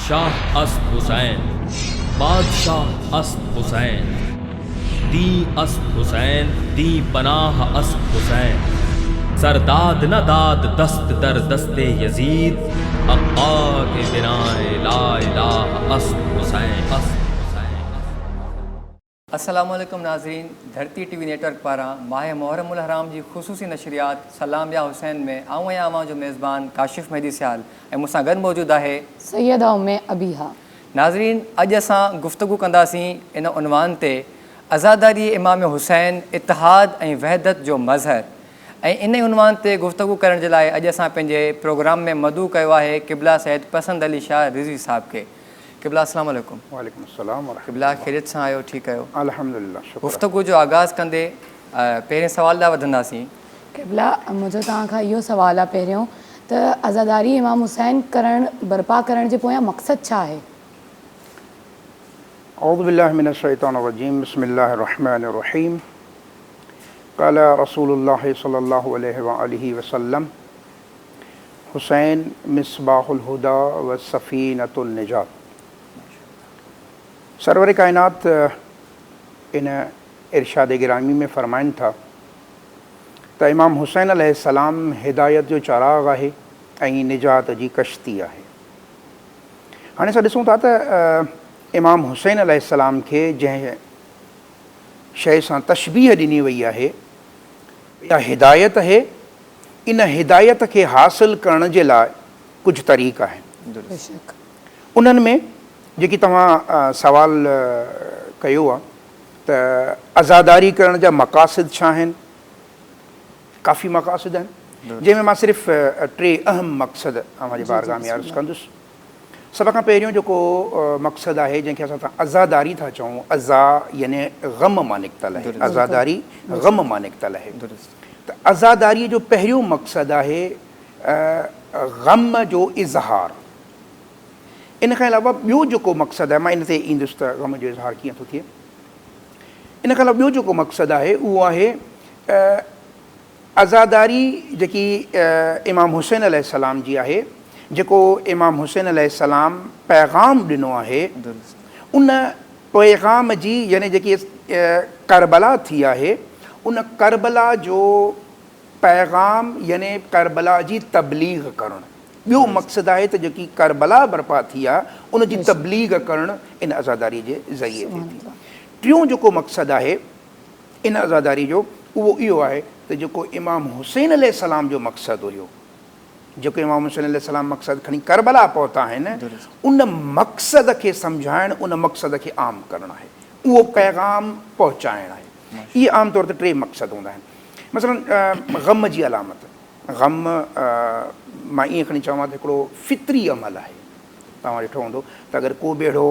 شاهه است حسين، بادشاهه است حسين، دين است حسين، دين پناهه است حسين، سرداد نه داد دست در دست يزيد، حقا که بناء لا اله است حسين. السلام عليڪم ناظرين ڌرتي ٽي وي نيٽ ورڪ پاران ماه محرم الحرام جي خصوصي نشريات سلام يا حسين ۾ آئون آهيان اوهان جو ميزبان ڪاشف مهدي سيال ۽ مون سان گڏ موجود آهي. سيده ام ابيها. ناظرين اڄ اسان گفتگو ڪنداسين ان عنوان تي عزاداري امام حسين اتحاد ۽ وحدت جو مظهر ۽ انهي عنوان تي گفتگو ڪرڻ جي لاء اڄ اسان پنهنجي پروگرام ۾ مدعو ڪيو آهي قبله سيد پسند علي شاهه رضوي صاحب کي. قبلا السلام عليڪم. وعليڪم السلام ورحمة قبلا الله. خيريت سان آهيو ٺيڪ آهيو. الحمدلله شڪر. گفتگو جو آغاز ڪندي پهرين سوال ڏانهن وڌنداسين. قبلا منهنجو توهان کان اهو سوال آهي پهريون ته عزاداري امام حسين ڪرڻ برپا ڪرڻ جي پويان مقصد ڇا آهي؟ اعوذ بالله من الشيطان الرجيم بسم الله الرحمن الرحيم قال رسول الله صلي الله عليه واله وسلم حسين مصباح الهديٰ و سفينة النجات سرور ڪائنات ان ارشاد گرامي ۾ فرمائن ٿا ته امام حسين عليه السلام هدايت جو چراغ آهي ۽ نجات جي ڪشتي آهي. هاڻي اسان ڏسون ٿا ته امام حسين عليه السلام کي جنهن شيء سان تشبيهه ڏني وئي آهي اها هدايت اهي ان هدايت کي حاصل ڪرڻ جي لاء ڪجهه طريقا آهن. انهن ۾ جيڪي توهان سوال ڪيو آهي ته عزاداري ڪرڻ جا مقاصد ڇا آهن؟ ڪافي مقاصد آهن جنهن ۾ مان صرف ٽي اهم مقصد اوهان جي بارگاهه ۾ عرض ڪندس. سڀ کان پهريون جيڪو مقصد آهي جنهن کي اسان عزاداري ٿا چئون، عزا يعني غم مان نڪتل آهي، عزاداري غم مان نڪتل آهي. ته عزاداريء جو پهريون مقصد آهي غم جو اظهار. ان کان علاوه ٻيو جيڪو مقصد آهي، مان ان تي ايندس ته غم جو اظهار ڪيئن ٿو ٿئي. ان کان علاوه ٻيو جيڪو مقصد آهي اهو آهي عزاداري جيڪي امام حسين عليه السلام جي آهي، جيڪو امام حسين عليه السلام پيغام ڏنو آهي، ان پيغام جي يعني جيڪي ڪربلا ٿي آهي ان ڪربلا جو پيغام يعني ڪربلا جي تبليغ ڪرڻ ٻيو مقصد آهي ته جيڪي ڪربلا برپا ٿي آهي ان جي تبليغ ڪرڻ ان عزاداري جي ذريعي ٿئي ٿي. ٽيون جيڪو مقصد آهي ان عزاداري جو اهو اهو آهي ته جيڪو امام حسين عليه السلام جو مقصد هيو جيڪو امام حسين عليه السلام مقصد کڻي ڪربلا پهتا آهن، ان مقصد کي سمجهائڻ، ان مقصد کي عام ڪرڻ آهي، اهو پيغام پهچائڻ آهي. اهي عام طور تي ٽي مقصد هوندا آهن. مثلاً غم جي علامت، غم مان ائين کڻي چوان ته هڪڙو فطري عمل آهي. توهان ڏٺو هوندو ته اگر ڪو به اهڙو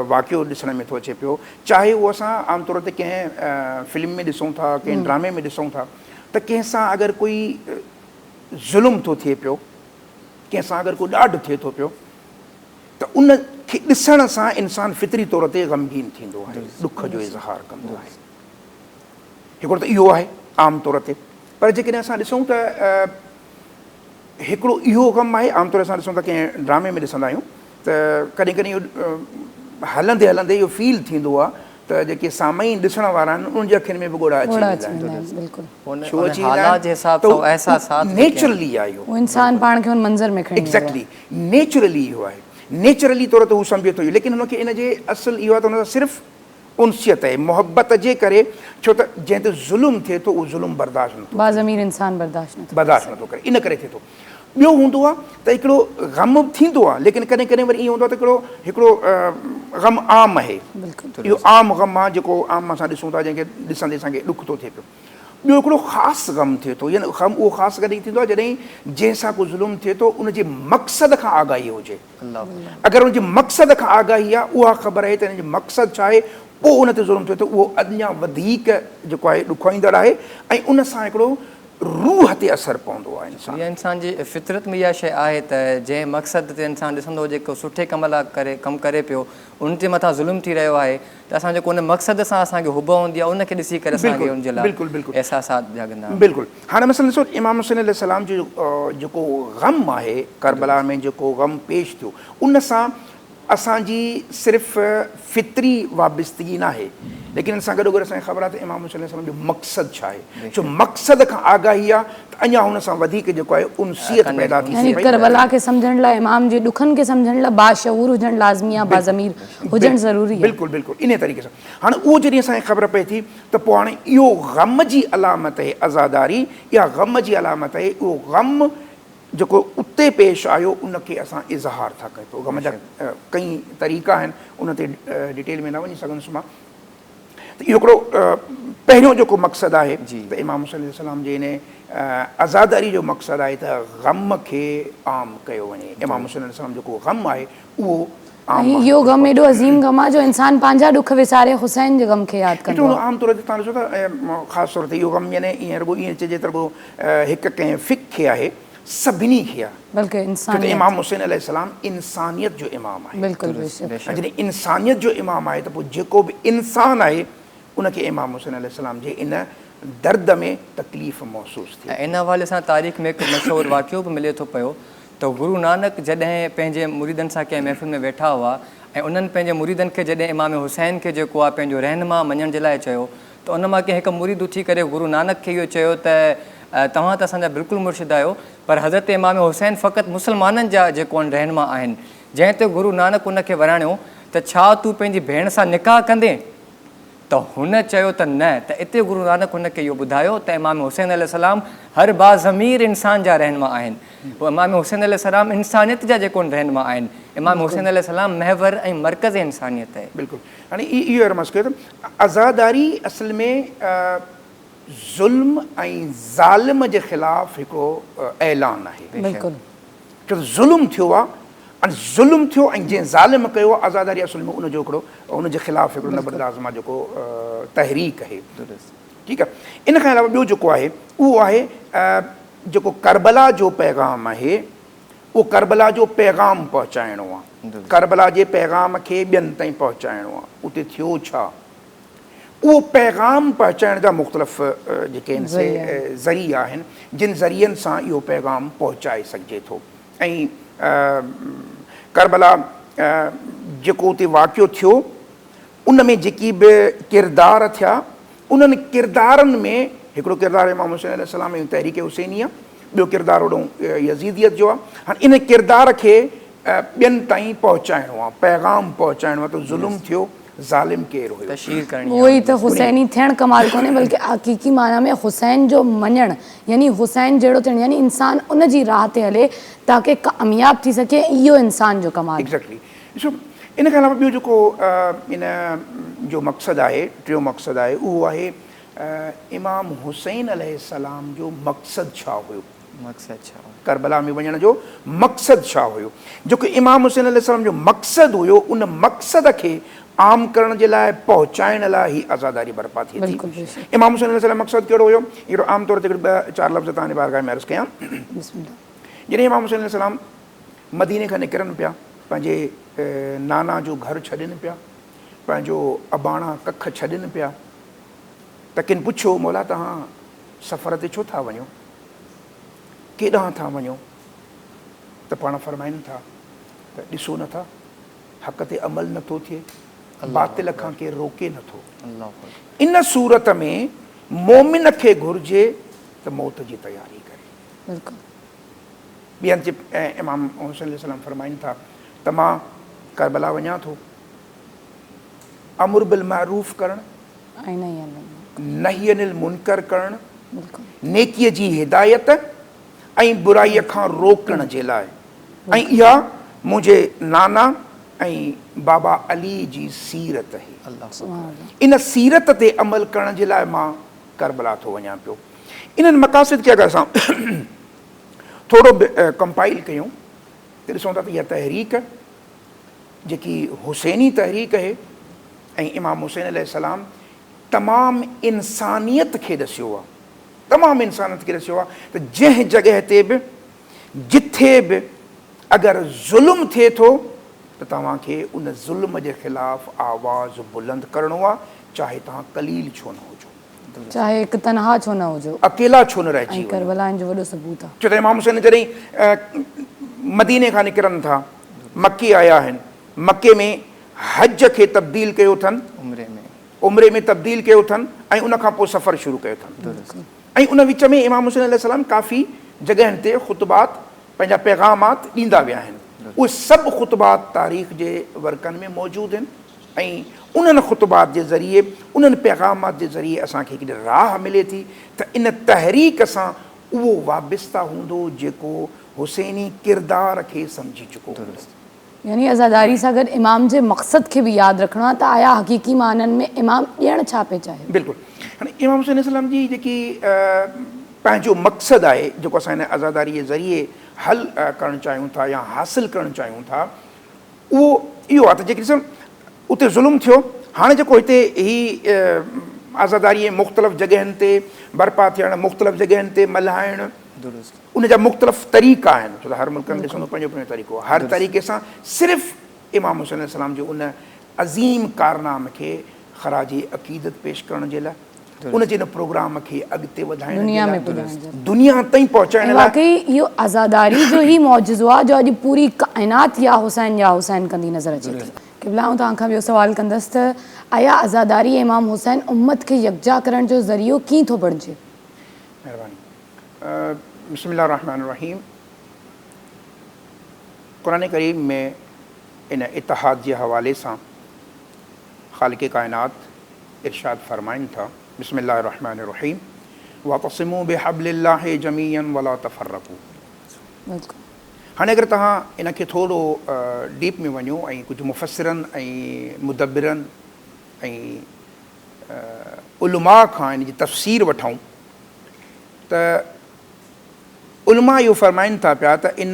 واقعو ڏسڻ ۾ ٿو اچي پيو، چاهي اهو اسان عام طور تي ڪنهن فلم ۾ ڏسون ٿا، ڪنهن ڊرامي ۾ ڏسون ٿا ته ڪنهن سان اگر ڪوئي ظلم ٿو ٿئي پيو، ڪنهن سان اگر ڪو ڏاڍ ٿئي ٿو پيو ته ان کي ڏسڻ سان انسان فطري طور تي غمگين ٿيندو آهي، ڏک جو اظهار ڪندو آهي. هڪڙو ته اهو آهي عام طور تي، پر جيڪڏهن اسان ڏسون ته هڪڙو اهو غم آهي، عام طور اسان ڏسون ٿا ڪنهن ڊرامي ۾ ڏسندا آهيون ته ڪڏهن ڪڏهن اهو هلندي هلندي اهو فيل ٿيندو آهي ته جيڪي سامعين ڏسڻ وارا آهن انهن جي اکين ۾ به ڳوڙها اچي ويندا آهن. ڇو اچي ويندا آهن ته نيچرلي آهي اهو. انسان پاڻ کي ان منظر ۾ کڻي ويندو آهي. ايگزيڪٽلي نيچرلي اهو آهي. نيچرلي طور تي هو سمجهي ٿو اهو ليڪن هن کي ان جي اصل اهو آهي ته هن سان صرف انسيت آهي محبت جي ڪري ڇو ته جنهن تي ظلم ٿئي ٿو اهو ظلم برداشت نٿو ڪري. باضمير انسان برداشت نٿو ڪري برداشت نٿو ڪري ان ڪري ٿئي ٿو. ٻيو هوندو آهي ته هڪڙو غم به ٿيندو آهي ليڪن ڪڏهن ڪڏهن وري ائين هوندو آهي ته هڪڙو هڪڙو غم عام آهي اهو عام غم آهي جيڪو عام اسان ڏسون ٿا جنهن کي ڏسندي اسان کي ڏک ٿو ٿئي پيو. ٻيو هڪڙو خاص غم ٿئي ٿو يعني غم اهو خاص ڪڏهن ٿيندو آهي جڏهن جنهن سان ڪو ظلم ٿئي ٿو ان جي مقصد کان آگاهي هجي اگر ان جي مقصد کان آگاهي آهي اها خبر آهي ته ان جو مقصد ڇا آهي پوء ان تي ظلم ٿئي ٿو اهو اڃا وڌيڪ جيڪو آهي ڏکوئيندڙ آهي ۽ ان سان هڪڙو روح تي اثر پوندو آهي انسان. اها انسان جي فطرت ۾ اها شيء آهي ته جنهن مقصد تي انسان ڏسندو هجي ڪو سٺي ڪم لاء ڪري ڪم ڪري پيو ان جي مٿان ظلم ٿي رهيو آهي ته اسان جيڪو ان مقصد سان اسان کي حب هوندي آهي ان کي ڏسي ڪري اسان کي ان جي لاء احساسات جاڳندا آهن. بلڪل هاڻي مثلا ڏسو امام حسين عليه السلام جو جيڪو غم آهي ڪربلا ۾ جيڪو غم پيش ٿيو ان سان اسان جي صرف فطري وابستگي ناهي ليڪن ان سان گڏوگڏ اسان کي خبر آهي ته امام حسين عليه السلام جو مقصد ڇا آهي ڇو مقصد کان آگاهي آهي ته اڃا هن سان وڌيڪ جيڪو آهي انسيت پيدا ٿي يعني پئي. ڪربلا کي سمجهڻ لاء امام جي ڏکن کي سمجهڻ لاء باشعور هجڻ لازمي آهي باضمير هجڻ ضروري آهي. بلڪل بلڪل انهي طريقي سان هاڻي اهو جڏهن اسان کي خبر پئي ٿي ته پوء هاڻي اهو غم جي علامت آهي عزاداري اها غم جي علامت آهي اهو غم جيڪو اتي پيش آيو ان کي اسان اظهار ٿا ڪيون. پوء غم جا ڪئين طريقا آهن ان تي ڊيٽيل ۾ نه وڃي سگهندس مان. ته اهو هڪڙو پهريون جيڪو مقصد آهي ته امام حسين عليه السلام جي ان عزاداري جو مقصد آهي ته غم کي عام ڪيو وڃي. امام حسين عليه السلام جيڪو غم آهي اهو عام ۽ ماڻهن اهو تائين غم ايڏو پهچي. عظيم غم آهي جو انسان پنهنجا ڏک وساري حسين جي غم کي ياد ڪندو ڏٺو آهي. عام طور تي توهان ڏسو ته خاص طور تي اهو غم يعني ائين رڳو ائين چئجي ته رڳو هڪ ڪنهن فقه کي آهي سڀني کي آهي. بلڪه ڇو ته انسانيت. امام حسين عليه السلام انسانيت جو امام آهي. بلڪل بيشڪ. ۽ جڏهن انسانيت جو امام آهي ته پوء جيڪو به انسان آهي ان کي امام حسين عليه السلام جي ان درد ۾ تڪليف محسوس ٿئي. ۽ ان حوالي سان تاريخ ۾ هڪ مشهور واقعو به ملي ٿو پيو ته گرو نانڪ جڏهن پنهنجي مريدن سان ڪنهن محفل ۾ ويٺا هئا ۽ انهن پنهنجي مريدن کي جڏهن امام حسين کي جيڪو آهي پنهنجو رهنما مڃڻ جي لاء چيو ته ان مان ڪنهن هڪ مريد اٿي ڪري گرو نانڪ کي اهو چيو ته توهان ته اسان جا بلڪل مرشد آهيو پر حضرت امام حسين فقط مسلمانن جا جيڪو آهن رهنما آهن جنهن تي گرو نانڪ ان کي وراڻيو ته ڇا تون پنهنجي ڀيڻ سان نڪاح ڪندين؟ ته هن چيو ته نه، ته اتي گرو نانڪ هن کي اهو ٻڌايو ته امام حسين عليه السلام هر باضمير انسان جا رهنما آهن. پوء امام حسين عليه السلام انسانيت جا جيڪو رهنما آهن. امام حسين عليه السلام محور ۽ مرڪز انسانيت آهي. بلڪل هاڻي اهو عرض ڪيو ته عزاداري اصل ۾ ظلم ۽ ظالم جي خلاف هڪڙو اعلان آهي. بلڪل. ڇو ته ظلم ٿيو آ ۽ ظلم ٿيو ۽ جنهن ظالم ڪيو آ آزاداري اصل ۾ ان جو هڪڙو ان جي خلاف هڪڙو نبرد آزما جيڪو تحريڪ آهي ٺيڪ آ ان کان علاوه ٻيو جيڪو آهي اهو آهي جيڪو ڪربلا جو پيغام آهي اهو ڪربلا جو پيغام پهچائڻو آ ڪربلا جي پيغام کي ٻين تائين پهچائڻو آ اتي ٿيو ڇا اهو پيغام پهچائڻ جا مختلف جيڪي آهن سي ذريعا آهن جن ذريعن سان اهو پيغام پهچائي سگهجي ٿو ۽ ڪربلا جيڪو اتي واقعو ٿيو ان ۾ جيڪي به ڪردار ٿيا انهن ڪردارن ۾ هڪڙو ڪردار امام حسين عليه السلام ۽ تحريڪ حسيني آهي ٻيو ڪردار اوڏو يزيديت جو آهي هاڻي ان ڪردار کي ٻين تائين پهچائڻو آهي پيغام پهچائڻو آهي ته ظلم ٿيو ظالم ڪير هيو؟ تشهير ڪرڻي اهو ئي آهي. ته حسيني ٿيڻ ڪمال ڪونهي بلڪه حقيقي معنيٰ ۾ حسين جو مڃڻ يعني حسين جهڙو ٿيڻ يعني انسان ان جي راهه تي هلي تاڪه ڪامياب ٿي سگهي ۽ اهو انسان جو ڪمال آهي. Exactly. ڏسو ان کان علاوه ٻيو جيڪو ان جو مقصد آهي ٽيون مقصد آهي اهو آهي امام حسين عليه السلام جو مقصد ڇا هيو؟ مقصد ڇا هو؟ ڪربلا ۾ وڃڻ جو مقصد ڇا هيو؟ جيڪو امام حسين عليه السلام جو مقصد هيو ان مقصد کي عام ڪرڻ جي لاء پهچائڻ لاء هي عزاداري برپا ٿئي ٿي. امام حسين عليه السلام مقصد ڪهڙو هيو؟ اهڙو عام طور تي ٻه چار لفظ توهان جي بارگاهه ۾ عرض ڪيان. جڏهن امام حسين عليه السلام مديني کان نڪرن پيا پنهنجي نانا جو گهر ڇڏين پيا پنهنجو اباڻا ڪک ڇڏين پيا ته ڪن پڇيو مولا توهان سفر تي ڇو ٿا وڃو؟ ڪيڏانهن ٿا وڃو؟ ته پاڻ فرمائن ٿا ته ڏسو نه ٿا حق تي عمل نه ٿو ٿئي، باطل کان ڪير روڪي نه ٿو. ان صورت ۾ مومن کي گهرجي ته موت جي تياري ڪري. ٻي هنڌ امام حسين عليه السلام فرمائن ٿا ته مان ڪربلا وڃان ٿو، امر بالمعروف ڪرڻ، نهي عن المنڪر ڪرڻ، نيڪيء جي هدايت ۽ برائيء کان روڪڻ جي لاء ۽ اها منهنجي نانا ۽ بابا علي جي سيرت اهي. ان سيرت تي عمل ڪرڻ جي لاء مان ڪربلا ٿو وڃان پيو. انهن مقاصد کي اگر اسان ٿورو به ڪمپائل ڪيون ته ڏسون ٿا ته اها تحريڪ جيڪي حسيني تحريڪ اهي ۽ امام حسين عليه السلام تمام انسانيت کي ڏسيو آهي تمام انسانيت کي ڏسيو آهي ته جنهن جڳهه تي به جٿي به اگر ظلم ٿئي ٿو ته توهان کي ان ظلم جي خلاف آواز بلند ڪرڻو آهي چاهي توهان قليل ڇو نه هجو. چاهي هڪ تنها ڇو نه هجو. اڪيلا ڇو نه رهجي ۽ وڃو. ڪربلا ان جو وڏو ثبوت آهي. ڇو ته امام حسين جڏهن مديني کان نڪرن ٿا مڪي آيا آهن مڪي ۾ حج کي تبديل ڪيو اٿن، عمري ۾ تبديل ڪيو اٿن ۽ ان کان پوء سفر شروع ڪيو اٿن ۽ ان وچ ۾ امام حسين عليه السلام ڪافي جڳهين تي خطبات پنهنجا پيغامات ڏيندا ويا آهن. اهي سڀ خطبات تاريخ جي ورقن ۾ موجود آهن ۽ انهن خطبات جي ذريعي، انهن پيغامات جي ذريعي اسان کي هڪڙي راهه ملي ٿي ته ان تحريڪ سان اهو وابسته هوندو جيڪو حسيني ڪردار کي سمجهي چڪو هوندو. يعني عزاداري سان گڏ امام جي مقصد کي به ياد رکڻو آهي ته آيا حقيقي معنن ۾ امام ڏيڻ ڇا پئي چاهيو. بلڪل هاڻي امام حسين عليه السلام جي جيڪي پنهنجو مقصد آهي جيڪو اسان هن عزاداري جي ذريعي حل ڪرڻ چاهيون ٿا يا حاصل ڪرڻ چاهيون ٿا اهو اهو آهي ته جيڪي ڏسو اتي ظلم ٿيو هاڻي جيڪو هتي هي عزاداري مختلف جڳهين تي برپا ٿيڻ مختلف جڳهين تي ملهائڻ ان جا مختلف طريقا آهن ڇو ته هر ملڪ ۾ ڏسندو پنهنجو پنهنجو طريقو آهي هر طريقي سان صرف امام حسين عليه السلام جي ان عظيم ڪارنامي کي خراج عقيدت پيش ڪرڻ جي لاء ان جي ان پروگرام کي اڳتي وڌائڻ جي لاء دنيا تائين پهچائڻ لاء واقعي اهو عزاداري جو ئي معجزو آهي جو اڄ پوري ڪائنات يا حسين يا حسين ڪندي نظر اچي ٿي. قبلا آئون توهان کان ٻيو سوال ڪندس ته آيا عزاداري امام حسين امت کي يڪجا ڪرڻ جو ذريعو ڪيئن ٿو بڻجي؟ مهرباني. بسم الله الرحمٰن الرحيم قرآن ڪريم ۾ ان اتحاد جي حوالي سان خالق ڪائنات ارشاد فرمائن ٿا بسم الله الرحمٰن الرحيم واعتصموا بحبل الله جميعا ولا تفرقوا. هاڻي اگر توهان ان کي ٿورو ڊيپ ۾ وڃو ۽ ڪجهه مفسرن ۽ مدبرن ۽ علماء کان ان جي تفسير وٺون ته علماء اهو فرمائن ٿا پيا ته ان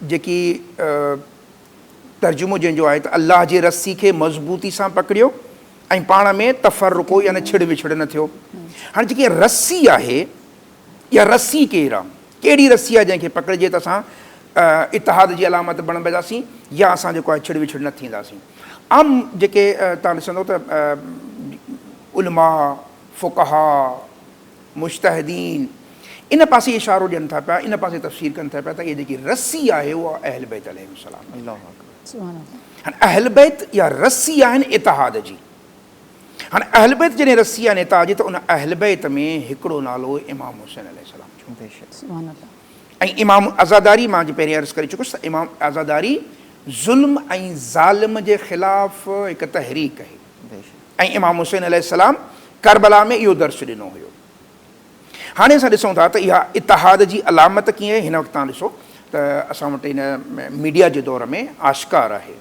جيڪي ترجمو جنهن جو آهي ته الله جي رسي کي مضبوطي سان پڪڙيو ۽ پاڻ ۾ تفرقو يعني ڇڙ وڇڙ نه ٿيو. هاڻي جيڪي رسي آهي اها رسي ڪير آهي؟ ڪهڙي رسي آهي جنهن کي پڪڙجي ته اسان اتحاد جي علامت بڻبنداسين يا اسان جيڪو آهي ڇڙ وڇڙ نه ٿينداسين. عام جيڪي توهان ڏسندو ته علماء، فقهاء، مجتهدين ان پاسي اشارو ڏين ٿا پيا، ان پاسي تفسير ڪن ٿا پيا ته اها جيڪي رسي آهي اها اهل بيت عليهم السلام آهي. هاڻي اهل بيت اها رسي آهن اتحاد جي. هاڻي اهل بيت جڏهن رسي آهن اتحاد جي ته ان اهل بيت ۾ هڪڙو نالو امام حسين عليه السلام جو. ۽ امام عزاداري مان جي پهرين عرض ڪري چڪس ته امام عزاداري ظلم ۽ ظالم جي خلاف هڪ تحريڪ آهي. ۽ امام حسين عليه السلام ڪربلا ۾ اهو درس ڏنو هيو. هاڻي اسان ڏسون ٿا ته اها اتحاد جي علامت ڪيئن آهي، هن وقت توهان ڏسو ته اسان وٽ هن ميڊيا جي دور ۾ آشڪار آهي.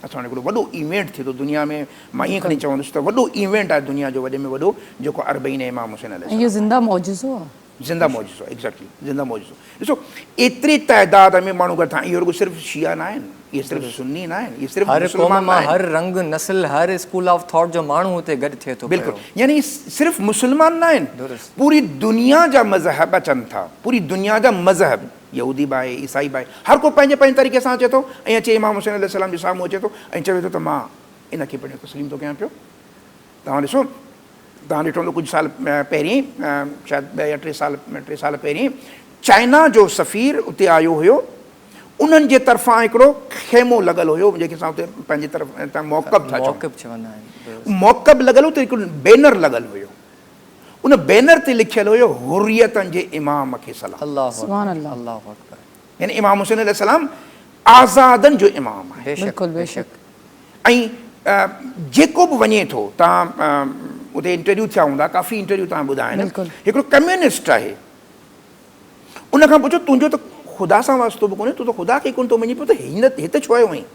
اسان وٽ هڪڙو وڏو ايونٽ ٿئي ٿو دنيا ۾ مان ائين کڻي چوندس ته وڏو ايونٽ آهي دنيا جو وڏي ۾ وڏو جيڪو اربعين امام حسين عليه السلام. ۽ اهو زنده معجزو آهي. زنده معجزو ايگزيڪٽلي زنده معجزو ڏسو ايتري تعداد ۾ ماڻهو گڏ ٿا اهو رڳو صرف شيعا نه آهن اهي صرف سني نه آهن اهي صرف هر قوم مسلمان نه مان آهن هر رنگ نسل هر اسڪول آف ٿاٽ جو ماڻهو اتي گڏ ٿئي ٿو بلڪل پيو. يعني صرف مسلمان نه آهن درست. پوري دنيا جا مذهب اچن ٿا پوري دنيا جا مذهب يهودي به آهي عيسائي به آهي هر ڪو پنهنجي پنهنجي طريقي سان اچي ٿو ۽ اچي امام حسين عليه السلام جي سامهون اچي ٿو ۽ چوي ٿو ته مان ان کي پنهنجو تسليم ٿو ڪيان پيو توهان ڏسو توهان ڏٺو هوندو ڪجهه سال پهرين شايد ٻه يا ٽي سال ٽي سال پهرين چائنا جو سفير اتي آيو هيو انهن جي طرفان هڪڙو خيمو لڳل هيو جنهن کي اسان اتي پنهنجي طرف تان موڪب ٿا چئون موڪب چوندا آهن موڪب لڳل هو ته هڪ بينر لڳل هيو ان بينر تي لکيل هيو حريتن جي امام کي سلام. الله سبحان اڪبر الله. الله اڪبر. يعني امام حسين عليه السلام آزادن جو امام آهي. بيشڪ بلڪل بيشڪ. بيشڪ. ۽ جيڪو به وڃي ٿو توهان اتي انٽرويو ٿيا هوندا ڪافي انٽرويو توهان ٻڌا آهن بلڪل. هڪڙو ڪميونسٽ آهي ان کان پڇو تنهنجو ته خدا سان واسطو به ڪونهي تون ته خدا کي ڪونه ٿو مڃين پيو ته هن هت ڇو آيو آهين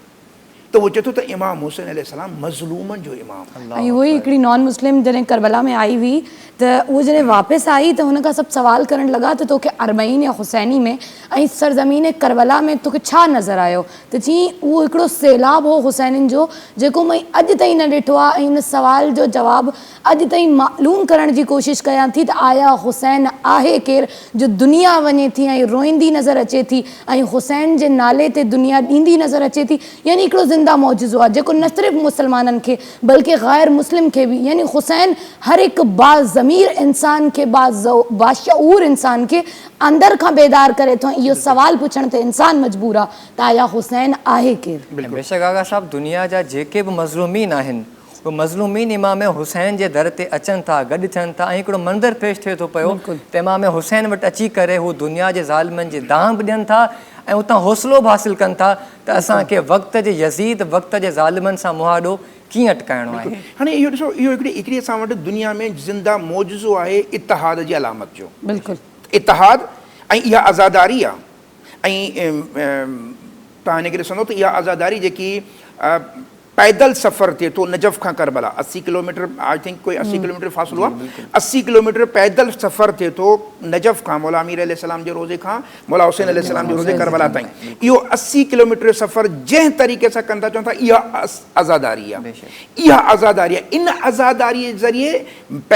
ته اهو چئي ٿو ته امام حسين عليه السلام مظلومن جو امام آهي. ۽ اهو ئي هڪڙي نان مسلم جڏهن ڪربلا ۾ آئي هئي ته اهو جڏهن واپس آئي ته هن کان سڀ سوال ڪرڻ لڳا ته توکي اربعين يا حسيني ۾ ۽ سرزمين ڪربلا ۾ توکي ڇا نظر آيو ته چيائين اهو هڪڙو سيلاب هو حسينين جو جيڪو مئي اڄ تائين نه ڏٺو آهي ۽ ان سوال جو جواب اڄ تائين معلوم ڪرڻ جي ڪوشش ڪيان ٿي ته آيا حسين آهي ڪير جو دنيا وڃي ٿي ۽ روئيندي نظر اچي ٿي ۽ حسين جي نالي تي دنيا ڏيندي نظر اچي ٿي يعني هڪڙو زنده. زنده معجزو آهي جيڪو نه صرف مسلمانن کي بلڪه غير مسلم کي به يعني حسين هر هڪ با ضمير انسان کي باشعور انسان کي اندر کان بيدار ڪري ٿو ۽ اهو سوال پڇڻ تي انسان مجبور آ ته آيا حسين آهي ڪير؟ ۽ بيشڪ آغا صاحب دنيا جا جيڪي به مظلومين آهن اهي مظلومين امام حسين جي در تي اچن ٿا گڏ ٿين ٿا ۽ هڪڙو منظر پيش ٿئي ٿو پيو ته امام حسين وٽ اچي ڪري هو دنيا جي ظالمن جي دانهن به ڏين ٿا ۽ اتان حوصلو به حاصل ڪن ٿا ته اسان کي وقت جي يزيد وقت جي ظالمن سان مهاڏو ڪيئن اٽڪائڻو آهي. هاڻي اهو ڏسو اهو هڪڙي هڪڙي اسان وٽ دنيا ۾ زنده معجزو آهي اتحاد جي علامت جو. بلڪل. اتحاد ۽ اها عزاداري آ ۽ توهان هن کي ڏسندو ته اها عزاداري جيڪي پيدل سفر ٿئي ٿو نجف کان ڪربلا 80 ڪلوميٽر I think ڪوئي 80 ڪلوميٽر فاصلو آ 80 ڪلوميٽر پيدل سفر ٿئي ٿو نجف کان مولا امير عليه السلام جي روضي کان مولا حسين عليه السلام جي روضي ڪربلا تائين اهو 80 ڪلوميٽر سفر جنهن طريقي سان ڪن ٿا چون ٿا اها عزاداري آ اها عزاداري آ ان عزاداري جي ذريعي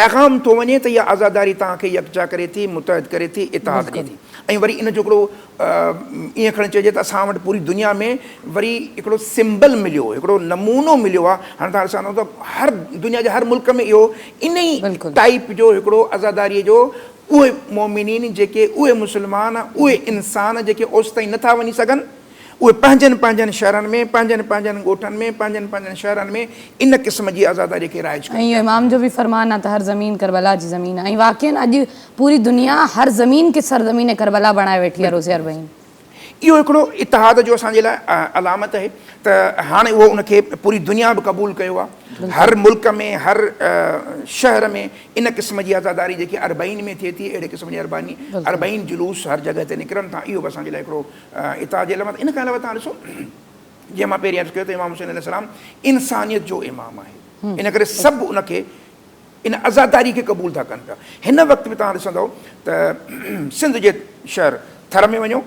پيغام ٿو وڃي ته اها عزاداري توهان کي يڪجا ڪري ٿي متحد ڪري ٿي اتحاد ڏئي ٿي ۽ وري ان جو هڪڙو ائين کڻي چئجي ته اسان وٽ پوري دنيا ۾ وري هڪڙو سمبل مليو هڪڙو نمونو مليو آهي هاڻي توهان ڏسندا ته هر دنيا جي هر ملڪ ۾ اهو ان ئي ٽائيپ جو هڪڙو عزاداري جو اهي مؤمنين جيڪي اهي مسلمان اهي انسان جيڪي اوستائين نٿا وڃي سگهن اهي پنهنجن پنهنجن شهرن ۾ پنهنجن پنهنجن ڳوٺن ۾ پنهنجن پنهنجن شهرن ۾ ان قسم جي عزاداري کي رائج ڪن ۽ اهو پيا. امام جو به فرمان آهي ته هر زمين ڪربلا جي زمين آهي ۽ واقعا اڄ پوري دنيا هر زمين کي سرزمين ڪربلا بڻائي ويٺي آهي روز اربعين. اهو هڪڙو اتحاد جو اسان جي لاء علامت آهي ته هاڻي اهو ان کي پوري دنيا به قبول ڪيو آهي هر ملڪ ۾ هر شهر ۾ ان قسم جي عزاداري جيڪي اربعين ۾ ٿئي ٿي اهڙي قسم جي اربعين اربعين جلوس هر جڳهه تي نڪرن ٿا اهو به اسان جي لاء هڪڙو اتحاد جي علامت ان کان علاوه توهان ڏسو جيئن مان پهرين عرض ڪيو ته امام حسين عليه السلام انسانيت جو امام آهي ان ڪري سڀ ان کي ان عزاداري کي قبول ٿا ڪن پيا. هن وقت به توهان ڏسندؤ ته سنڌ جي شهر ٿر ۾ وڃو،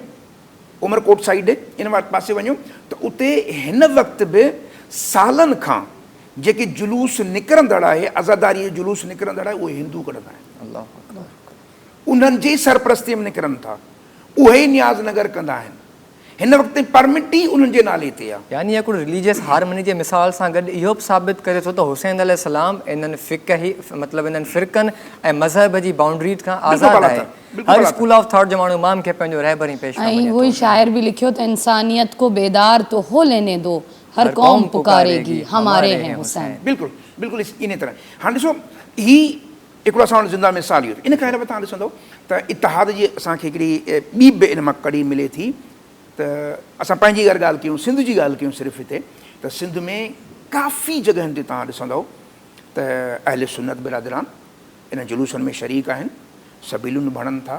عمرڪوٽ سائيڊ ان پاسي وڃو ته اتي هن وقت به سالن کان جيڪي جلوس نڪرندڙ آهي، عزاداري جو جلوس نڪرندڙ آهي، اهي هندو ڪڍندا آهن. انهن جي ئي سرپرستي ۾ نڪرن ٿا. اهي ئي نياز نگر ڪندا آهن. هن وقت تائين پرمٽ ئي انهن جي نالي تي آ. يعني هڪڙو رليجيس هارمني جي مثال سان گڏ اهو به ثابت ڪري ٿو ته حسين عليه السلام انهن فقهي مطلب انهن فرقن ۽ مذهب جي بائونڊريز کان آزاد آهي. هر اسڪول آف ٿاٽ جو ماڻهو امام کي پنهنجو رهبر ۽ پيشوا ۽ مڃي اهو ئي ٿو. شاعر به لکيو ته انسانيت ڪو بيدار تو هو ليني دو هر قوم پڪاري گي هماري هين حسين. بلڪل بلڪل انهي طرح هاڻ ڏسو هي هڪڙو اسان وٽ زنده مثال اهو ٿيو. ان کان علاوه توهان ڏسندؤ ته اتحاد جي اسان کي هڪڙي ٻي به ان مان ڪڙي ملي ٿي ته اسان پنهنجي اگر ڳالهه ڪيون سنڌ جي ڳالهه ڪيون صرف هتي ته سنڌ ۾ ڪافي جڳهين تي توهان ڏسندؤ ته اهل سنت برادران انهن جلوسن ۾ شريڪ آهن، سبيلون ڀڻن ٿا،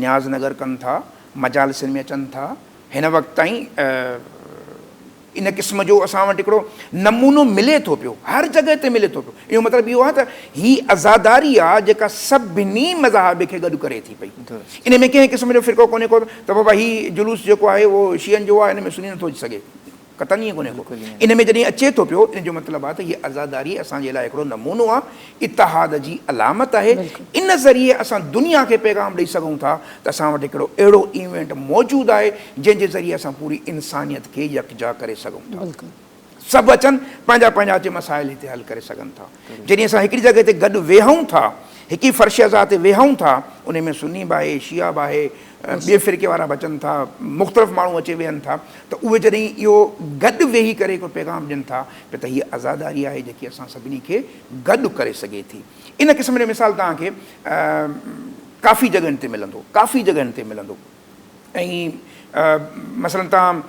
نياز نگر ڪن ٿا، مجالسن ۾ اچن ٿا، هن وقت تائين ان قسم جو اسان وٽ هڪڙو نمونو ملي ٿو پيو، هر جڳهه تي ملي ٿو پيو. اهو مطلب اهو آهي ته هي عزاداري آهي جيڪا سڀني مذاهب کي گڏ ڪري ٿي پئي. ان ۾ ڪنهن قسم جو فرقو ڪونهي ڪو ته بابا هي جلوس جيڪو آهي اهو شيعن جو آهي ان ۾ سني نٿو اچي سگهي. قطعاً ائين ڪونهي ڪو. ان ۾ جڏهن اچي ٿو پيو ان جو مطلب آهي ته هيء عزاداري اسان جي لاء هڪڙو نمونو آهي، اتحاد جي علامت آهي. ان ذريعي اسان دنيا کي پيغام ڏئي سگهون ٿا ته اسان وٽ هڪڙو اهڙو ايونٽ موجود آهي جنهن جي ذريعي اسان پوري انسانيت کي يڪجا ڪري سگهون ٿا. سڀ اچن پنهنجا پنهنجا اچي مسائل هتي حل ڪري سگهن ٿا. جڏهن اسان هڪڙي جڳهه تي گڏ ويهون ٿا، هڪ ئي فرش عزا تي ويهون ٿا، انهي ۾ سني به آهي، شيعا به آهي، ٻئي فرقي وارا به اچن ٿا، مختلف ماڻهو اچي ويهن ٿا ته اهي جڏهن اهو گڏ ويهي ڪري هڪڙو پيغام ڏين ٿا پيا ته هيء عزاداري آهي جيڪي اسان سڀني کي گڏ ڪري سگهي ٿي. ان قسم جو مثال توهان کي ڪافي جڳهين تي ملندو، ڪافي جڳهين تي ملندو ۽ مثلاً توهان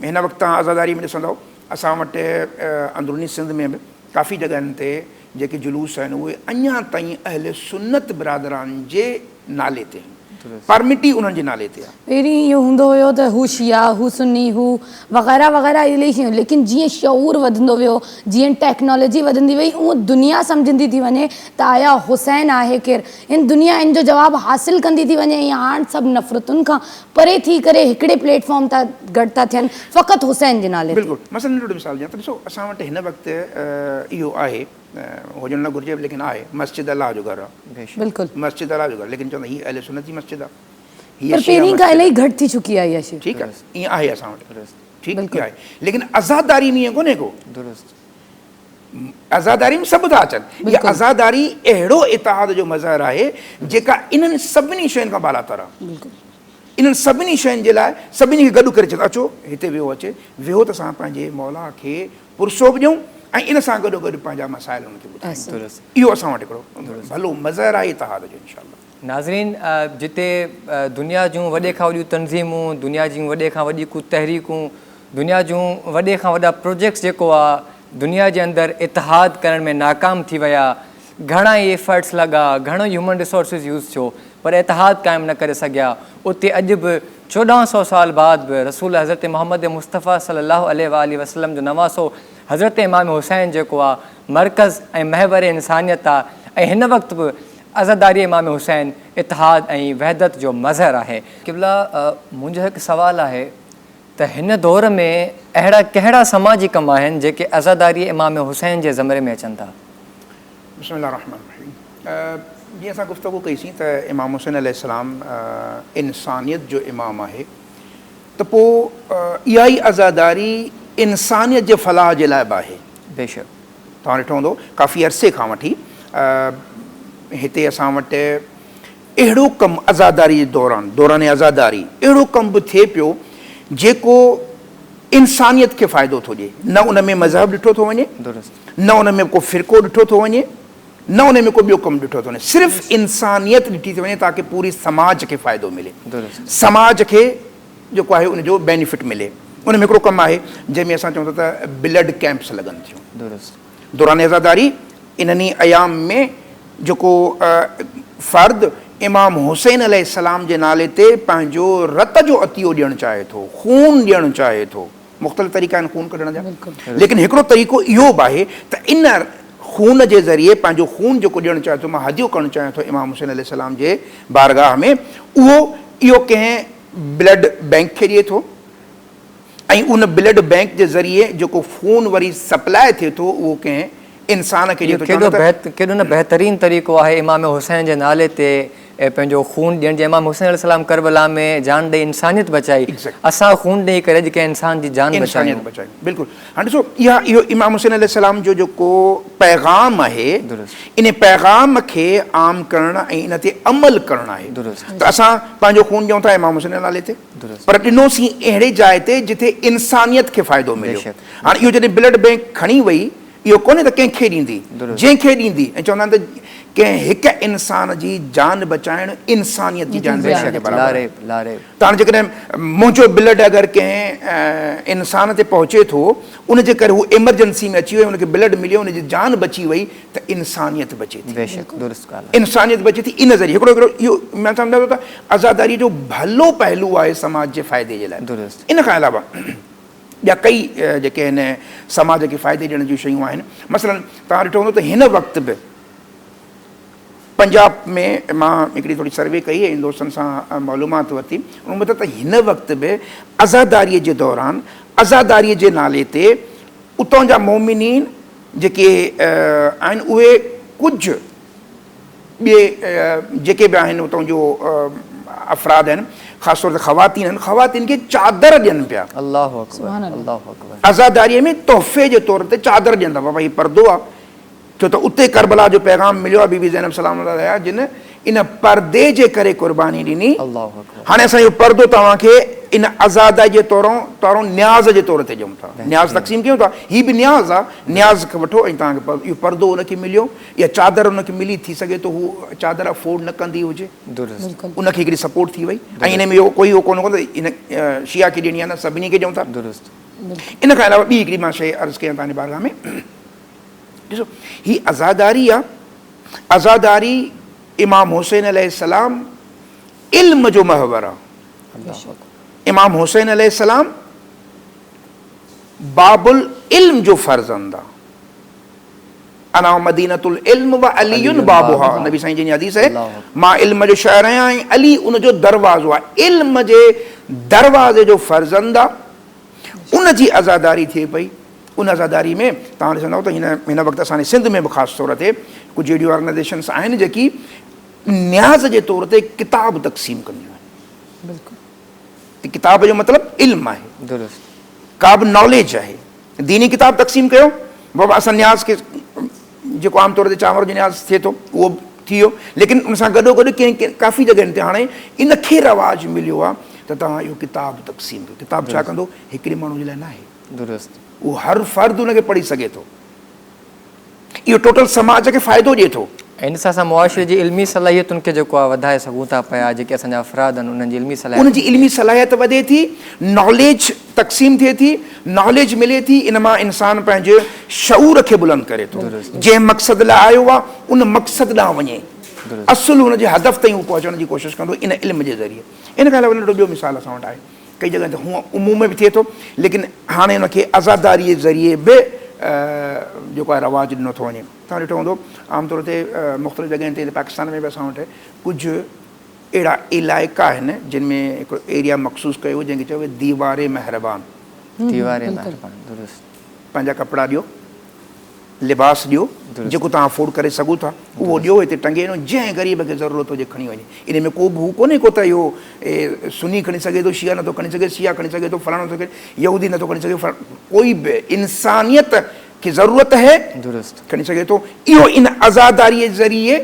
هن وقت توهان عزاداري ۾ ڏسندؤ اسان وٽ اندروني سنڌ ۾ به ڪافي جڳهين تي جيڪي جلوس آهن اهي اڃا تائين اهل سنت برادران جي نالي تي آهن، پرمٽ ئي انهن جي نالي تي آهي. پهرين اهو هوندو هيو ته هو شيعا، هو سني، هو وغيره وغيره الاهي شيون ليڪن جيئن شعور وڌندو ويو، جيئن ٽيڪنالاجي وڌندي وئي اونئن دنيا سمجهندي ٿي وڃي ته آيا حسين آهي ڪير؟ هن دنيا ان جو جواب حاصل ڪندي ٿي وڃي ۽ هاڻ سڀ نفرتن کان پري ٿي ڪري هڪڙي پليٽ فارم تان گڏ ٿا ٿين فقط حسين جي نالي تي. بلڪل مثلا ننڍڙو مثال ڏيان ته ڏسو اسان وٽ هن وقت اهو آهي هجڻ نه گهرجي ليڪن آهي مسجد الله جو گهر آهي بلڪل مسجد الله جو گهر ليڪن چوندا هي اهل سنت جي مسجد آهي هي پر پهرين کان الاهي گهٽ ٿي چڪي آهي اها شي ٺيڪ آهي ائين آهي اسان وٽ. ٺيڪ آهي ليڪن عزاداري ۾ ائين ڪونهي ڪو. درست. عزاداري ۾ سڀ ٿا اچن. اها عزاداري اهڙو اتحاد جو مظهر آهي جيڪا انهن سڀني شين کان بالاتر آهي. انهن سڀني شين جي لاء سڀني کي گڏ ڪري چئي ٿو اچو هتي ويهو اچي ويهو ته اسان پنهنجي مولا کي پرسو به ڏيون ۽ ان سان گڏو گڏ پنهنجا مسائل انهن کي ٻڌايون. اهو اسان وٽ هڪڙو ڀلو مظهر آهي اتحاد جو انشاء الله. ناظرين جتي دنيا جون وڏي کان وڏيون تنظيمون، دنيا جون وڏي کان وڏي ڪو تحريڪون، دنيا جون وڏي کان وڏا پروجيڪٽس جيڪو آ دنيا جي اندر اتحاد ڪرڻ ۾ ناڪام ٿي ويا، گهڻا ئي ايفرٽس لڳا، گهڻو ئي هيومن ريسورسز يوز ٿيو پر اتحاد قائم نه ڪري سگهيا، اتي اڄ به 14 سئو سال بعد به رسول حضرت محمد مصطفيٰ صلي الله عليه واٰله وسلم جو نواسو حضرت امام حسين جيڪو آ مرڪز ۽ محور انسانيت آ ۽ هن وقت به عزاداري امام حسين اتحاد ۽ وحدت جو مظهر آهي. قبلا منهنجو هڪ سوال آهي ته هن دور ۾ اهڙا ڪهڙا سماجي ڪم آهن جيڪي عزاداري امام حسين جي زمري ۾ اچن ٿا؟ بسم الله الرحمٰن الرحيم جيئن اسان گفتگو ڪئي سين ته امام حسين عليه السلام انسانيت جو امام آهي ته پوء اها ئي عزاداري انسانيت جي فلاح جي لاء به آهي. بيشڪ. توهان ڏٺو هوندو ڪافي عرصي کان وٺي هتي اسان وٽ اهڙو ڪم عزاداري جي دوران، دوران عزاداري، اهڙو ڪم به ٿئي پيو جيڪو انسانيت کي فائدو ٿو ڏئي، نه ان ۾ مذهب ڏٺو ٿو وڃي، نه ان ۾ ڪو فرقو ڏٺو ٿو وڃي، نه ان ۾ ڪو ٻيو ڪم ڏٺو ٿو وڃي، صرف انسانيت ڏٺي ٿي وڃي تاڪه پوري سماج کي فائدو ملي، سماج کي جيڪو آهي ان جو بينيفٽ ملي. ان ۾ هڪڙو ڪم آهي جنهن ۾ اسان چئون ٿا ته بلڊ ڪيمپس لڳن ٿيون. دوران عزاداري انهن ئي ايام ۾ جيڪو فرد امام حسين عليه السلام جي نالي تي پنهنجو رت جو عطيو ڏيڻ چاهي ٿو، خون ڏيڻ چاهي ٿو، مختلف طريقا آهن خون ڪڍڻ جا، ليڪن هڪڙو طريقو اهو به آهي ته ان خون جي ذريعي پنهنجو خون جيڪو ڏيڻ چاهي ٿو، مان هديو ڪرڻ چاهيان ٿو امام حسين عليه السلام جي بارگاهه ۾، اهو اهو ڪنهن بلڊ بئنڪ کي ڏئي ٿو ۽ ان بلڊ بئنڪ جي ذريعي جيڪو خون وري سپلاء ٿئي ٿو اهو ڪنهن انسان کي ڏئي ٿو. اهو ڪيڏو نه بهترين طريقو آهي امام حسين جي نالي تي پنهنجو خون ڏيڻ جي امام حسين عليه السلام ڪربلا ۾ جان ڏئي انسانيت بچائي اسان خون ڏئي ڪري اڄ ڪنهن انسان جي جان بچايون. انسانيت بچايون بلڪل هاڻي ڏسو اها اهو امام حسين عليه السلام جو جيڪو پيغام آهي ان پيغام کي عام ڪرڻ ۽ ان تي عمل ڪرڻ آهي ته اسان پنهنجو خون ڏيون ٿا امام حسين جي نالي تي پر ڏنوسين اهڙي جاء تي جتي انسانيت کي فائدو مليو. هاڻي اهو جڏهن بلڊ بئنڪ کڻي وئي اهو ڪونهي ته ڪنهن کي ڏيندي جنهن کي ڏيندي ۽ چوندا آهن ته ڪنهن هڪ انسان جي جان بچائڻ انسانيت جي جان بچائڻ جي برابر آهي. ته هاڻي جيڪڏهن منهنجو بلڊ اگر ڪنهن انسان تي پهچي ٿو ان جي ڪري هو ايمرجنسي ۾ اچي ويو ان کي بلڊ مليو ان جي جان بچي وئي ته انسانيت بچي ٿي. بيشڪ درست ڳالهه آهي. انسانيت بچي ٿي ان ذريعي هڪڙو هڪڙو اهو مان سمجهان ٿو ته عزاداري جو ڀلو پهلو آهي سماج جي فائدي جي لاء. درست. ان کان علاوه ٻيا ڪئي جيڪي آهن سماج کي فائدي ڏيڻ جون شيون آهن مثلا توهان ڏٺو هوندو ته هن وقت به پنجاب ۾ مان هڪڙي ٿوري سروي ڪئي ۽ دوستن سان معلومات ورتي ان ٻڌايو ته هن وقت به عزاداري جي دوران عزاداري جي نالي تي اتان جا مؤمنين جيڪي آهن اهي ڪجهه ٻئي جيڪي به آهن اتان جو افراد آهن خاص طور تي خواتين آهن خواتين کي چادر ڏين پيا. الله اڪبر الله اڪبر. عزاداري ۾ تحفي جي طور تي چادر ڏين ٿا بابا هي پردو آهي ڇو ته اتي ڪربلا جو پيغام مليو آهي بي بي زينب سلام الله عليها جن ان پردي جي ڪري قرباني ڏني. هاڻي اسان اهو پردو توهان کي ان عزادائي جي طورون نياز جي طور تي ڏيون ٿا. نياز تقسيم ڪيون ٿا. هي به نياز آهي. نياز وٺو ۽ توهان کي اهو پردو ان کي مليو يا چادر ان کي ملي ٿي سگهي ٿو هو چادر افورڊ نه ڪندي هجي. ان کي هڪڙي سپورٽ ٿي وئي ۽ ان ۾ اهو ڪوئي اهو ڪونه ڪندو ان شيعا کي ڏيڻي آهي نه سڀني کي ڏيون ٿا. ان کان علاوه ٻي هڪڙي مان شيء عرض ڪيان توهان جي بارگاهه ۾. ڏسو هي عزاداري آ، عزاداري امام حسين عليه السلام علم جو محور آ، امام حسين عليه السلام باب العلم جو فرزند آ، انا مدينة العلم و علي بابها، نبي سائين جن جي حديث آهي مان علم جو شهر آهيان ۽ علي ان جو دروازو آ، علم جي دروازي جو فرزند آ، ان جي عزاداري ٿئي پئي، ان عزاداري ۾ توهان ڏسندؤ ته هن هن وقت اسان جي سنڌ ۾ به خاص طور تي ڪجهه اهڙيون آرگنائيزيشنس آهن جيڪي نياز جي طور تي ڪتاب تقسيم ڪنديون آهن. بلڪل. ته ڪتاب جو مطلب علم آهي. درست. ڪا به ناليج آهي، ديني ڪتاب تقسيم ڪيو، بابا اسان نياز کي جيڪو عام طور تي چانور جو نياز ٿئي ٿو اهو به ٿي ويو، ليڪن ان سان گڏو گڏ ڪنهن ڪنهن ڪافي جڳهين تي هاڻي ان کي رواج مليو آهي ته توهان اهو ڪتاب تقسيم ڪيو. ڪتاب ڇا ڪندو؟ هڪڙي ماڻهو جي لاء ناهي، درست، اهو هر فرد ان کي پڙهي سگهي ٿو. اهو ٽوٽل سماج کي فائدو ڏئي ٿو. ۽ ان سان اسان معاشري جي علمي صلاحيتن کي جيڪو آهي وڌائي سگهون ٿا پيا جيڪي اسان جا افراد آهن انهن جي علمي صلاحيتن ان جي علمي صلاحيت وڌي ٿي، ناليج تقسيم ٿئي ٿي، ناليج ملي ٿي، ان مان انسان پنهنجي شعور کي بلند ڪري ٿو، جنهن مقصد لاء آيو آهي ان مقصد ڏانهن وڃي، اصل ان جي هدف تائين هو پهچڻ جي ڪوشش ڪندو ان علم جي ذريعي. ان کان علاوه ننڍڙو ٻيو مثال اسان وٽ آهي. ڪئي جڳهن تي هونء عموم ۾ به ٿئي ٿو ليڪن هاڻي ان کي عزاداري جي ذريعي به جيڪو آهي رواج ڏنو ٿو وڃي. توهان ڏٺو هوندو عام طور تي مختلف جڳهين تي پاڪستان ۾ به اسان وٽ ڪجهه اهڙا علائقا آهن جن ۾ هڪڙو ايريا مخصوص ڪيو ويو جنهن کي چيو ويو ديوار مهربان. ديوار مهربان درست. پنهنجا ڪپڙا ڏيو. لباس ڏيو، جيڪو توهان افورڊ ڪري سگهو ٿا، اهو ڏيو، هتي ٽنگي وڃو، جنهن غريب کي ضرورت هجي کڻي وڃي. انهي ۾ ڪو به هو ڪونهي ڪو ته اهو سني کڻي سگهي ٿو، شيعا نٿو کڻي سگهي، شيعا کڻي سگهي ٿو، فلاڻو نٿو کڻي، يهودي نٿو کڻي سگهي، فلاڻو، ڪوئي به انسانيت کي ضرورت هي کڻي سگهي ٿو. اهو ان عزاداريء ذريعي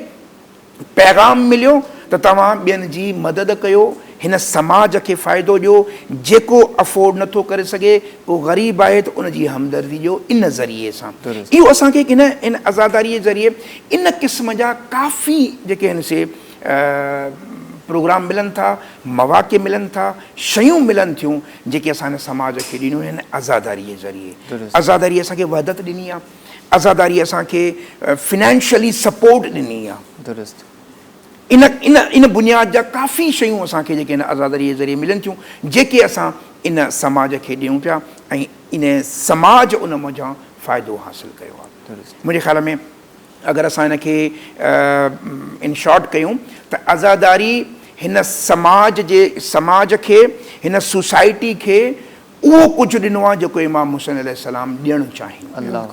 پيغام مليو ته توهان ٻين جي مدد ڪيو، هن سماج کي فائدو ڏيو، جيڪو افورڊ نه ٿو ڪري سگهي، ڪو غريب آهي ته ان جي همدردي ڏيو ان ذريعي سان. اهو اسان کي هن ان عزاداري جي ذريعي ان قسم جا ڪافي جيڪي آهن سي پروگرام ملن ٿا، مواقع ملن ٿا، شيون ملن ٿيون جيڪي اسان هن سماج کي ڏنيون هن عزاداري جي ذريعي. عزاداري اسان کي وحدت ڏني آهي. عزاداري اسان کي فنانشلي سپورٽ ڏني آ. درست. ان ان ان بنياد جا ڪافي شيون اسان کي جيڪي ان عزاداري جي ذريعي ملن ٿيون جيڪي اسان ان سماج کي ڏيون پيا ۽ ان سماج ان منجهان فائدو حاصل ڪيو آ. درست. منهنجي خيال ۾ اگر اسان ان کي ان شارٽ ڪيون ته عزاداري هن سماج جي سماج کي هن سوسائٽي کي اهو ڪجهه ڏنو آهي جيڪو امام حسين عليه السلام ڏيڻ چاهين پيا.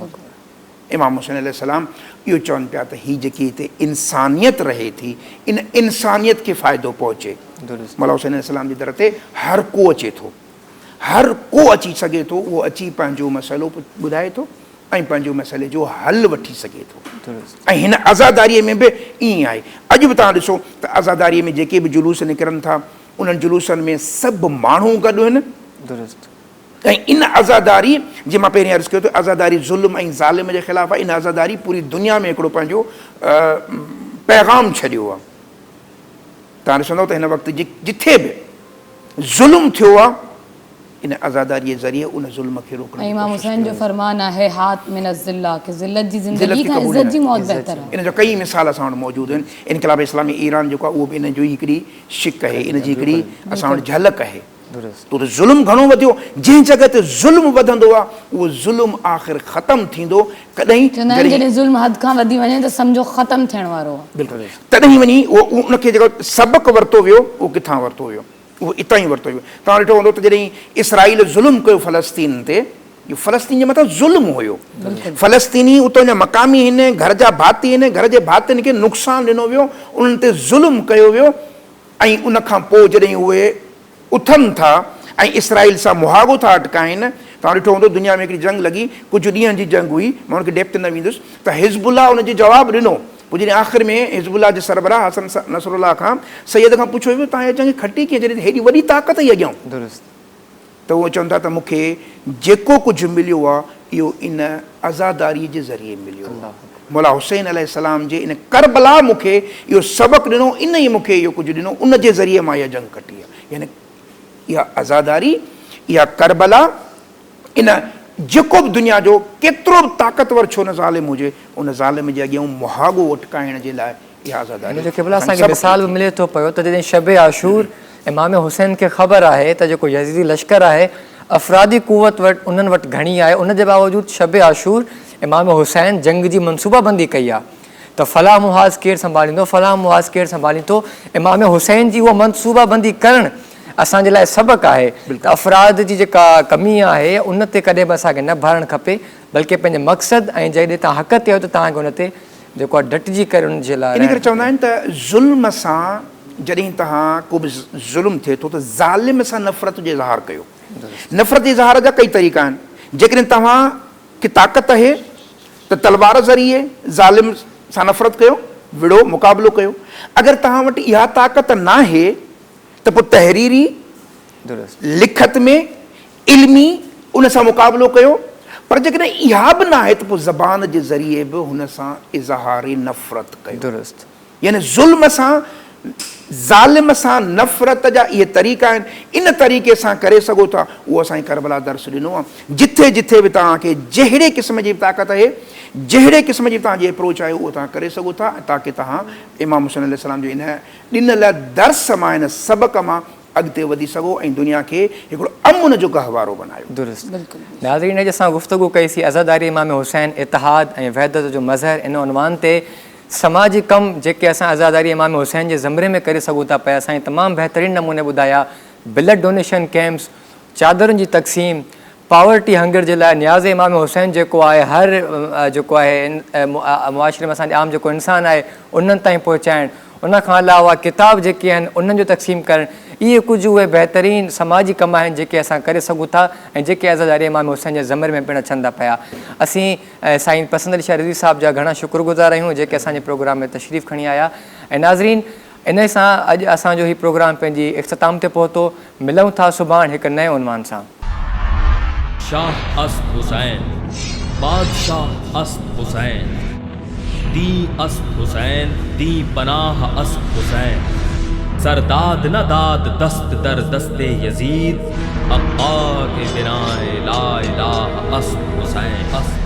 امام حسين عليه السلام اهو چون پيا ته هي جيڪي هتي انسانيت رهي ٿي ان انسانيت کي فائدو پهچي. مولا حسين عليه السلام جي در تي هر ڪو اچي ٿو، هر ڪو اچي سگهي ٿو، اهو اچي پنهنجو مسئلو ٻڌائي ٿو ۽ پنهنجو مسئلي جو حل وٺي سگهي ٿو. ۽ هن عزاداريء ۾ به ائين آهي. اڄ به توهان ڏسو ته عزاداريء ۾ جيڪي به جلوس نڪرن ٿا انهن جلوسن ۾ سڀ ماڻهو گڏ هن. درست. ۽ ان عزاداري، جيئن مان پهرين عرض ڪيو ته عزاداري ظلم ۽ ظالم جي خلاف آهي، ان عزاداري پوري دنيا ۾ هڪڙو پنهنجو پيغام ڇڏيو آهي. توهان ڏسندؤ ته هن وقت جٿي به ظلم ٿيو آهي، ان عزاداري جي ذريعي ان ظلم کي روڪڻ ۽ جي امام ڪوشش حسين ڪئي جو وئي. فرمان آهي هات من الذلة ڪه ذلت جي ذلت زندگي کي کان قبول عزت جي ناهي. موت بهتر آهي. ان جا ڪيئي مثال اسان وٽ موجود آهن. انقلاب اسلامي ايران جيڪو آهي اهو به ان جو ئي هڪڙي شڪ اهي، ان جي هڪڙي اسان وٽ جهلڪ اهي. تو ته ظلم گهڻو وڌيو، جنهن جڳهه تي ظلم وڌندو آهي، اهو ظلم آخر ختم ٿيندو ڪڏهن؟ چوندا آهن جڏهن ظلم حد کان وڌي وڃي ته سمجهو ختم ٿيڻ وارو آهي. بلڪل تڏهن وڃي اهو ان کي جيڪو سبق ورتو ويو اهو ڪٿان ورتو ويو؟ اهو اتان ئي ورتو ويو. توهان ڏٺو هوندو ته جڏهن اسرائيل ظلم ڪيو فلسطين تي، اهو فلسطين جي مٿان ظلم هيو. فلسطيني اتان جا مقامي هن، گهر جا ڀاتي هن، گهر جي ڀاتين کي نقصان ڏنو ويو، انهن تي ظلم ڪيو ويو ۽ ان کان پوء جڏهن اهي اٿن ٿا ۽ اسرائيل سان مهاڳو ٿا اٽڪائين، توهان ڏٺو هوندو دنيا ۾ هڪڙي جنگ لڳي، ڪجهه ڏينهن جي جنگ هئي، مان ان کي ڊيپٿ نه ويندس، ته حزب الله ان جي جواب ڏنو، پوء جڏهن آخر ۾ حزب الله جي سربراهه حسن نصرالله کان سيد کان پڇيو ويو توهان اها جنگ کٽي ڪيئن جڏهن ته هيڏي وڏي طاقت هئي اڳيان؟ درست. ته اهي چون ٿا ته مون کي جيڪو ڪجهه مليو آهي اهو ان عزاداري جي ذريعي مليو آهي. مولا حسين عليه السلام جي ان ڪربلا مون کي اهو سبق ڏنو، ان ئي مون کي اهو ڪجهه ڏنو، ان جي ذريعي مان اها جنگ کٽي آهي. يعني اها عزاداري، اها ڪربلا، ان جيڪو به دنيا جو ڪيترو به طاقتور ڇو نه ظالم هجي، ان ظالم جي اڳيان مهاڳو اٽڪائڻ جي لاء اها عزاداري هن جو قبلا اسان اسان کي کي سبق مثال ڏئي به ٿي. ملي ٿو پيو ته جڏهن شب عاشور امام حسين کي خبر آهي ته جيڪو يزيدي لشڪر آهي افرادي قوت وٽ انهن وٽ گهڻي آهي ان جي باوجود شب عاشور امام حسين جنگ جي منصوبه بندي ڪئي آهي ته فلاح محاذ ڪير سنڀاليندو فلاح محاذ ڪير سنڀاليندو امام حسين جي اها منصوبه بندي ڪرڻ اسان جي لاء سبق آهي ته افراد جي جيڪا ڪمي آهي ان تي ڪڏهن به اسان کي نه ڀاڙڻ کپي بلڪه پنهنجي مقصد ۽ جيڏي تان حق تي آهيو ته توهان کي ان تي جيڪو آهي ڊٽجي ڪري ان جي لاء ان رهڻ ڪري کپي. چوندا آهن ته ظلم سان جڏهن توهان ڪو به ظلم ٿئي ٿو ته ظالم سان نفرت جو اظهار ڪيو. نفرت جي اظهار جا ڪئي طريقا آهن. جيڪڏهن توهان کي طاقت آهي ته تلوار ذريعي ظالم سان نفرت ڪيو، وڙهو، مقابلو ڪيو. اگر توهان وٽ اها طاقت ناهي ته پوء تحريري، لکت ۾، علمي ان سان مقابلو ڪيو. پر جيڪڏهن اها به ناهي ته پوء زبان جي ذريعي به هن سان اظهار نفرت ڪيو. يعني ظلم سان ظالم سان نفرت جا اهي طريقا آهن ان طريقي سان ڪري سگهو ٿا اهو اسان کي ڪربلا درس ڏنو آهي جٿي جٿي به توهان کي جهڙي قسم جي به طاقت آهي جهڙي قسم جي به توهان جي اپروچ آهي اهو توهان ڪري سگهو ٿا تاڪه توهان امام حسين عليه السلام جو ان ڏنل درس مان ان سبق مان اڳتي وڌي سگهو ۽ دنيا کي هڪڙو امن جو گهوارو بنايو. درست. ناظرين اڄ اسان گفتگو ڪئي سي عزاداري امام حسين اتحاد ۽ وحدت جو مظهر ان عنوان تي سماجي ڪم جيڪي اسان عزاداري امام حسين جي زمري ۾ ڪري سگهون ٿا پيا سائين تمام بهترين نموني ٻڌايا بلڊ ڊونيشن ڪيمپس چادرن جي تقسيم پاورٽي هنگر جي لاء نياز امام حسين جيڪو آهي هر جيڪو آهي معاشري ۾ اسان جي عام جيڪو انسان آهي انهن تائين پهچائڻ ان کان علاوه ڪتاب جيڪي آهن انهن جو تقسيم ڪرڻ اهي ڪجهه اهي بهترين سماجي ڪم آهن جيڪي اسان ڪري سگهون ٿا ۽ جيڪي عزاداري امام حسين جي زمري ۾ پڻ اچن ٿا پيا اسين سائين پسند علي شاهه رضوي صاحب جا گهڻا شڪر گذار آهيون جيڪي اسان جي پروگرام ۾ تشريف کڻي آيا ۽ ناظرين انهي سان اڄ اسان جو هي پروگرام پنهنجي اختتام تي پهتو ملون ٿا سڀاڻ هڪ نئين عنوان سان. شاھ است حسين، بادشاھ است حسين، دين است حسين، دين پناھ است حسين، سرداد نه داد دست در دست يزيد، حقا که بناء لا اله است حسين.